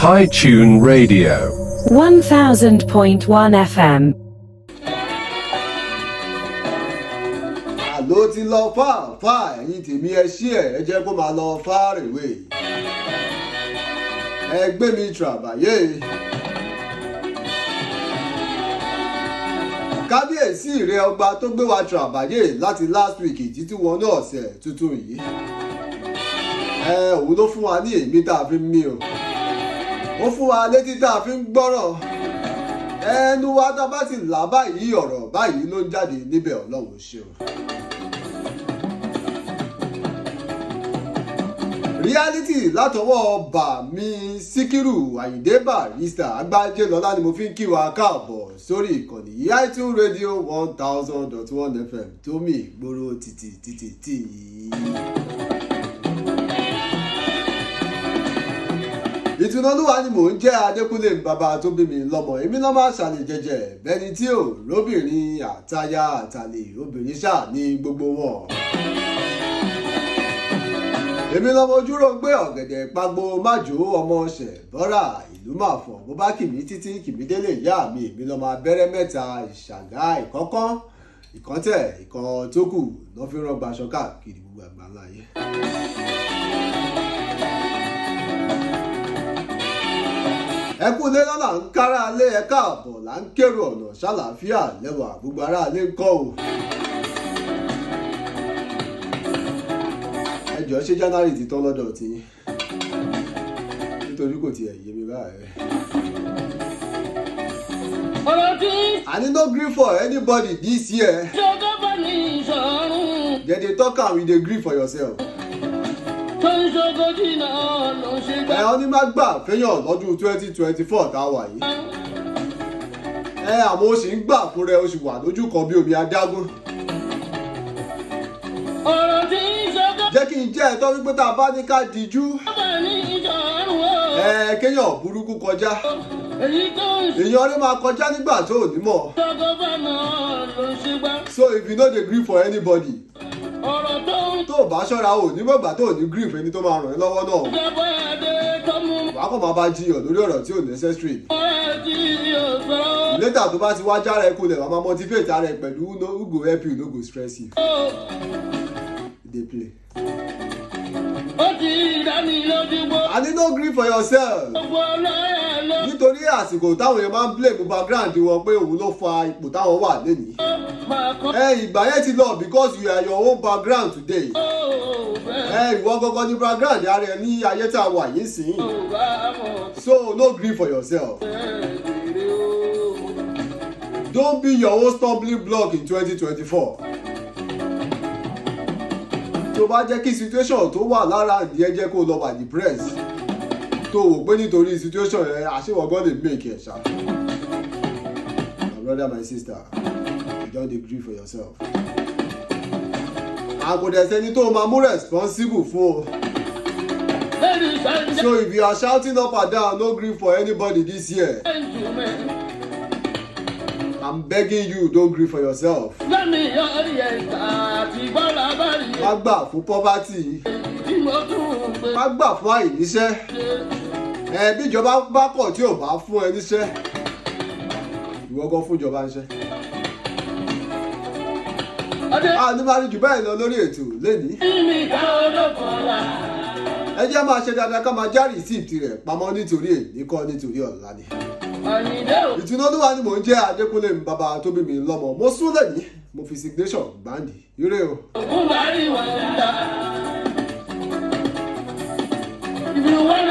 High Tune Radio. 1000.1 FM. Àló ti lọ fáàfáà, ẹ̀yin tèmi, ẹ ṣí ẹ̀, ẹ jẹ́ kó máa lọ fáàrèwé. Ẹ gbé mi tìràbàyè. Kábíyèsí rẹ ọba tó gbé wa tìràbàyè láti last week títí wọnú ọ̀sẹ̀ tuntun yìí. Ẹ òun ló fún wa ní èémí tá a fi ń mí o. Ó fún wa létí tá a fi ń gbọ́rọ̀. Ẹnu wa tá a bá ti là báyìí, ọ̀rọ̀ báyìí ló ń jáde níbẹ̀. Ọlọ́run ṣeun. Reality látọwọ́ bàmí Síkírù Àyìndé Barrister Agbájélọlá ni mo fi ń kí wa káàbọ̀ sórí ìkànnì yìí, iTunes Radio 1000.1 FM tó mì gbòòrò títì títì tì. Ìtùnú Olúwa ni mò ń jẹ́. Adékúnlé bàbá tó bí mi lọ́mọ, èmi lọ́mọ àṣàlẹ̀ jẹjẹ bẹ́ni tí ò róbìnrin àtayá àtàlè obìnrin ṣáà ní gbogbo wọn. Èmi lọmọ ojúrò gbé ọ̀gẹ̀dẹ̀ pagbo májò ọmọ ṣẹ̀ bọ́rà ìlú màfọ̀ bó bá kìmí títí kìmí délé ìyá mi. Èmi lọmọ abẹ́rẹ́ mẹ́ta ìṣàgá ìkọ́kán ìkọ́ntẹ̀ ìkan tó kù lọ́ fi rán gbaṣọ káàkiri gbogbo àgbáńlá ayé. Ẹ kú ilé lọ́la ń kára lé, ẹ káàbọ̀ là ń kérò ọ̀nà ṣàlàáfíà lẹ́wà gbogbo ará lé ń kọ́ o. Ẹ jọ̀ọ́, ṣé January ti tán lọ́dọ̀ tí nítorí kò tiẹ̀ yé mi báyìí. Ọ̀rọ̀ tí Àní no gree for anybody this year. ṣọgọ́ bá ní ìṣọ̀rùn. Dem dey talk am, you dey gree for yourself. Tó ń ṣogójì náà ló ń ṣe gbà. Ẹ ọ́ ní má gbà fẹ́yàn lọ́dún 2024 tá a wà yìí. Ẹ àmọ́ o sì ń gbà fún rẹ, o sì wà lójú kan bí omi adágún. Ọ̀rọ̀ tí ṣọgọ́ Jẹ́ kí n jẹ́ ẹ tọ́ wípé tá a bá ní ká dijú, bá ní ìṣọ̀rùn o. ẹ kéèyàn burúkú kọjá. Èyí tó ń Èèyàn rí máa kọjá nígbà tó ò ní mọ̀. ṣọgọ́ bá náà ló ń ṣe gbà. So if you no dey gree for anybody, ọ̀rọ̀ tó ń tó o bá ṣọ́ra, ò ní mọ̀gbà tó ò ní gree fún ẹni tó máa ràn ẹ́ lọ́wọ́ náà. ṣọgọ́ adé tó mú Wàá kàn máa bá jiyàn lórí ọ̀rọ̀ tí ò necessary. ọ̀rẹ́ tí yóò sọ̀rọ̀. Later tó bá ti wá jára ẹ kulẹ̀, wàá máa motivate ara ẹ pẹ̀lú no who go help you no go stress you. Dey play. Ó ti dá mi lójú gbọ́. Àní no gree for yourself. Gbogbo ọlọ́yà ló Nítorí àsìkò táwọn èèyàn máa ń blame background wọn pé òun ló fa ipò táwọn wà lénìí. máa kọ́. Ẹ ìgbà yẹn ti lọ because you are your own background today. Ó bẹ́ẹ̀ Ẹ ìwọ gangan ní background ara ẹ ní ayé tá a wà yìí sìn. ò bá mọ̀ So no gree for yourself. bẹ́ẹ̀ bèrè o. Don't be your own stumbling block in 2024. Tó bá jẹ́ kí situation tó wà lára ìdí ẹ jẹ́ kó lọ wà depressed. Tó wò pé nítorí situation yẹn àṣewọ̀gán lè make ẹ̀ ṣá. My brother, my sister, you don dey gree for yourself. And kò dẹ̀ sẹ́ni tó máa mú responsible fún o. Ladies and So if you are shouting up and down, no gree for anybody this year. gentlemen, I'm begging you, don't gree for yourself. lẹ́mi ọ̀rẹ́ àti bọ́lá bá rí Má gbà fún poverty. tí mo tún gbé Má gbà fún àìníṣẹ́. ṣe. Ẹ bí ìjọba bá kọ̀ tí ò bá fún ẹ níṣẹ́, ìwọ gan fún ìjọba níṣẹ́. Ọdẹ A ní máa rí jù báyìí lọ lórí ètò lénìí. mi ká olókọ̀ọ́lá. Ẹ jẹ́ máa ṣe dáadáa ká máa já rìsíìtì rẹ̀ pamọ́ nítorí èní kọ́ nítorí ọ̀la ni. Àyìndé ò Ìtùnú Olúwa ni mò ń jẹ́. Adékúnlé mi bàbá tó bí mi lọ́mọ. Mo sún lẹ́yìn, mo fi signation gbáǹdì. Ire o. Ògùn bá rí wọn dá. If you wanna